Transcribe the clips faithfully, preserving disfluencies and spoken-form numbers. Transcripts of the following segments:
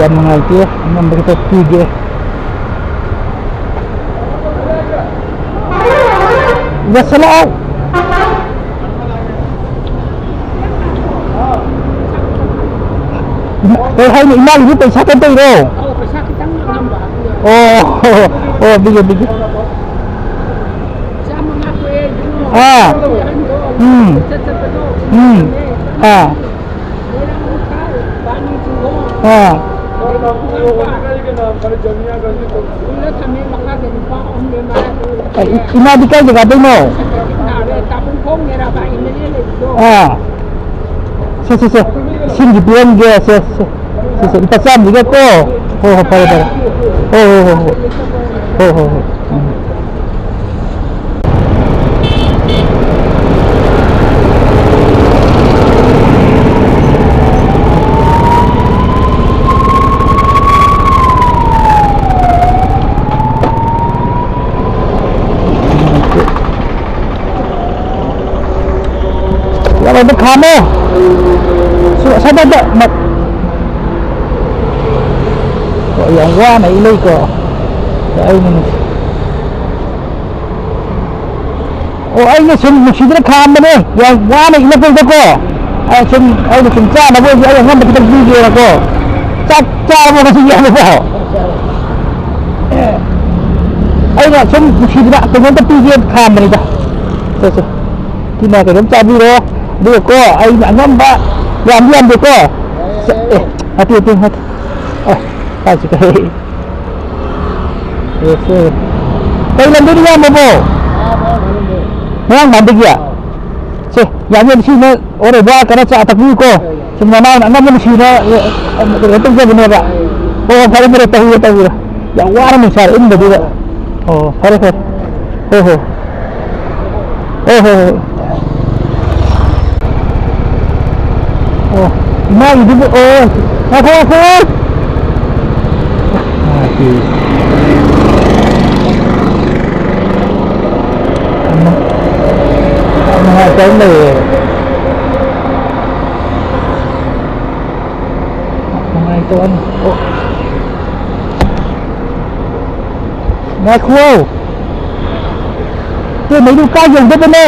ꯌꯥꯝ ꯅꯨꯡꯉꯥꯏꯇꯦ, ꯑꯉꯝꯕ ꯈꯤꯇ ꯄꯤꯒꯦ꯫ ꯌꯥꯁꯜꯂꯛꯑꯣ꯫ ꯀꯩ ꯍꯥꯏꯅꯣ? ꯏꯃꯥꯒꯤꯗꯤ ꯄꯩꯁꯥ ꯀꯩꯅꯣ ꯇꯧꯔꯤꯔꯣ? ꯑꯧ, ꯄꯩꯁꯥ ꯈꯤꯇꯪ ꯉꯝꯕ꯫ ꯑꯣ, ꯑꯣ, ꯄꯤꯒꯦ, ꯄꯤꯒꯦ꯫ ꯆꯥꯝꯃꯉꯥ ꯊꯣꯛꯑꯦ, ꯏꯕꯨꯡꯉꯣ꯫ ꯑꯥ꯫ ꯑꯍꯟꯗꯣ ꯎꯝ꯫ ꯆꯠ ꯆꯠꯄꯗꯣ꯫ ꯎꯝ꯫ ꯑꯥ꯫ ꯑꯥ꯫ ꯏꯃꯥꯗꯤ ꯀꯥꯏ ꯖꯒꯥꯗꯩꯅꯣ? ꯑꯥ꯫ ꯁꯦ, ꯁꯦ, ꯁꯦ꯫ ꯏꯁꯤꯡꯒꯤ ꯄꯤꯔꯝꯒꯦ꯫ ꯁꯦ, ꯁꯦ꯫ ꯁꯦ, ꯁꯦ꯫ ꯂꯨꯄꯥ ꯆꯥꯝꯃꯒꯤꯒ ꯀꯣ꯫ ꯍꯣ, ꯍꯣ, ꯐꯔꯦ, ꯐꯔꯦ꯫ ꯍꯣ, ꯍꯣ, ꯍꯣ, ꯍꯣ꯫ ꯍꯣ, ꯍꯣ, ꯍꯣ꯫ ꯎꯝ꯫ ꯌꯥꯔꯣꯏꯗ, ꯈꯥꯝꯃꯣ꯫ ꯁ-, ꯁꯠ, ꯁꯠ, ꯁꯠ, ꯃ-, ꯑꯣ, ꯌꯥꯝ ꯋꯥꯅ ꯏ ꯂꯩꯀꯣ꯫ ꯑꯩꯅ ꯅꯨꯡꯁꯤ-, ꯑꯣ, ꯑꯩꯅ ꯁꯨꯝ ꯅꯨꯡꯁꯤꯗꯅ ꯈꯥꯝꯕꯅꯦ꯫ ꯌꯥꯝ ꯋꯥꯅ ꯏꯜꯂꯛꯄꯗꯨꯗꯀꯣ꯫ ꯑꯩ ꯁꯨꯝ, ꯑꯩꯅ ꯁꯨꯝ ꯆꯥꯅꯕ ꯑꯣꯏꯔꯁꯨ ꯑꯩ ꯑꯉꯝꯕ ꯈꯤꯇꯪ ꯄꯤꯒꯦꯅꯀꯣ꯫ ꯆꯥꯛ ꯆꯥꯔꯕꯣ ꯉꯁꯤꯒꯤ ꯍꯥꯏꯕꯀꯣ? ꯑꯩꯅ ꯁꯨꯝ ꯅꯨꯡꯁꯤꯗꯅ ꯀꯩꯅꯣꯝꯇ ꯄꯤꯒꯦꯅ ꯈꯥꯝꯕꯅꯤꯗ꯫ ꯁꯦ, ꯁꯦ꯫ ꯁꯤꯃ ꯀꯩꯅꯣꯝ ꯆꯥꯕꯤꯔꯣ꯫ ꯑꯗꯨꯒꯀꯣ, ꯑꯩꯅ ꯑꯉꯝꯕ ꯌꯥꯝꯗꯤ ꯌꯥꯝꯗꯦꯀꯣ꯫ ꯁꯦ, ꯑꯦ, ꯅꯠꯇꯦ, ꯅꯠꯇꯦ, ꯅꯠꯇꯦ꯫ ꯑꯦ, ꯀꯥꯏ ꯆꯠꯈ꯭ꯔꯦ? ꯑꯦ, ꯁꯦ꯫ ꯀꯩ ꯂꯝꯗꯩꯅꯣ ꯏꯌꯥꯝꯕꯕꯣ? ꯃꯌꯥꯡ ꯏꯝꯐꯥꯜꯗꯒꯤ? ꯁꯦ, ꯌꯥꯅꯤ, ꯌꯥꯅꯤ, ꯁꯤꯅ ꯑꯣꯔꯦꯕ ꯀꯩꯅꯣ ꯆꯥ ꯊꯛꯄꯤꯌꯨꯀꯣ꯫ ꯁꯨꯝ ꯅꯅꯥꯎꯅ ꯑꯉꯝꯕ ꯅꯨꯡꯁꯤꯅ, ꯑ, ꯑ, ꯀꯩꯅꯣ ꯇꯧꯖꯕꯅꯦꯕ꯫ ꯑꯣ, ꯐꯔꯦ, ꯐꯔꯦ, ꯇꯧꯕꯤꯔꯣ, ꯇꯧꯕꯤꯔꯣ꯫ ꯌꯥꯝ ꯋꯥꯅ ꯅꯨꯡꯁꯥꯗ ꯏꯟꯕꯗꯨꯗ꯫ ꯑꯣ, ꯐꯔꯦ, ꯐꯔꯦ꯫ ꯍꯣꯏ, ꯍꯣꯏ꯫ ꯍꯣꯏ, ꯍꯣꯏ, ꯍꯣꯏ꯫ ꯑꯣ, ꯏꯃꯥꯒꯤꯗꯨꯕꯨ, ꯑꯣ, ꯉꯥꯏꯈꯣ, ꯉꯥꯏꯈꯣ꯫ ꯃꯥꯒꯤ ꯌꯥꯝ ꯅꯨꯡꯉꯥꯏꯇꯕ ꯑꯃ ꯂꯩꯔꯦ꯫ ꯅꯨꯡꯉꯥꯏ-, ꯇꯧꯔꯅꯤ꯫ ꯑꯣ꯫ ꯉꯥꯏꯈꯨꯑꯣ꯫ ꯇꯦ, ꯃꯩꯔꯨ ꯀꯥꯏ ꯌꯧꯗꯣꯏꯕꯅꯣ?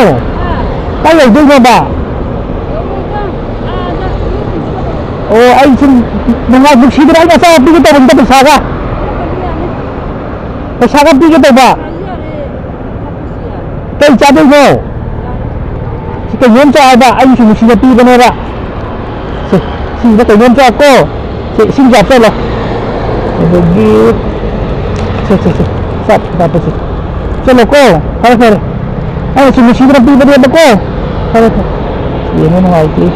ꯀꯥꯏ ꯌꯧꯗꯣꯏꯅꯣꯕ? ꯑꯣ, ꯑꯩ ꯁꯨꯝ ꯅꯨꯡꯉꯥꯏ, ꯅꯨꯡꯁꯤꯗꯅ ꯑꯩꯅ ꯑꯆꯥꯄꯣꯠ ꯄꯤꯒꯦ ꯇꯧꯕꯅꯤꯗ ꯄꯩꯁꯥꯒ꯫ ꯄꯩꯁꯥꯒ ꯄꯤꯒꯦ ꯇꯧꯕ꯫ ꯀꯩ ꯆꯥꯗꯣꯏꯅꯣ? ꯁꯤ ꯀꯩꯅꯣꯝ ꯆꯥꯎ ꯍꯥꯏꯕ, ꯑꯩꯒꯤꯁꯨ ꯅꯨꯡꯁꯤꯅ ꯄꯤꯕꯅꯦꯕ꯫ ꯁꯦ, ꯁꯤꯁꯤꯗ ꯀꯩꯅꯣꯝ ꯆꯥꯎꯀꯣ꯫ ꯁꯦ, ꯏꯁꯤꯡ ꯆꯥꯎ ꯆꯠꯂꯣ꯫ ꯑꯗꯒꯤ, ꯁꯦ, ꯁꯦ, ꯁꯦ, ꯆꯥꯛ ꯆꯥꯕꯁꯦ꯫ ꯆꯠꯂꯣꯀꯣ꯫ ꯐꯔꯦ, ꯐꯔꯦ꯫ ꯑꯩꯅꯁꯨ ꯅꯨꯡꯁꯤꯗꯅ ꯄꯤꯕꯅꯦꯕꯀꯣ꯫ ꯐꯔꯦ, ꯐꯔꯦ꯫ ꯌꯦꯡꯕ ꯅꯨꯡꯉꯥꯏꯇꯦ꯫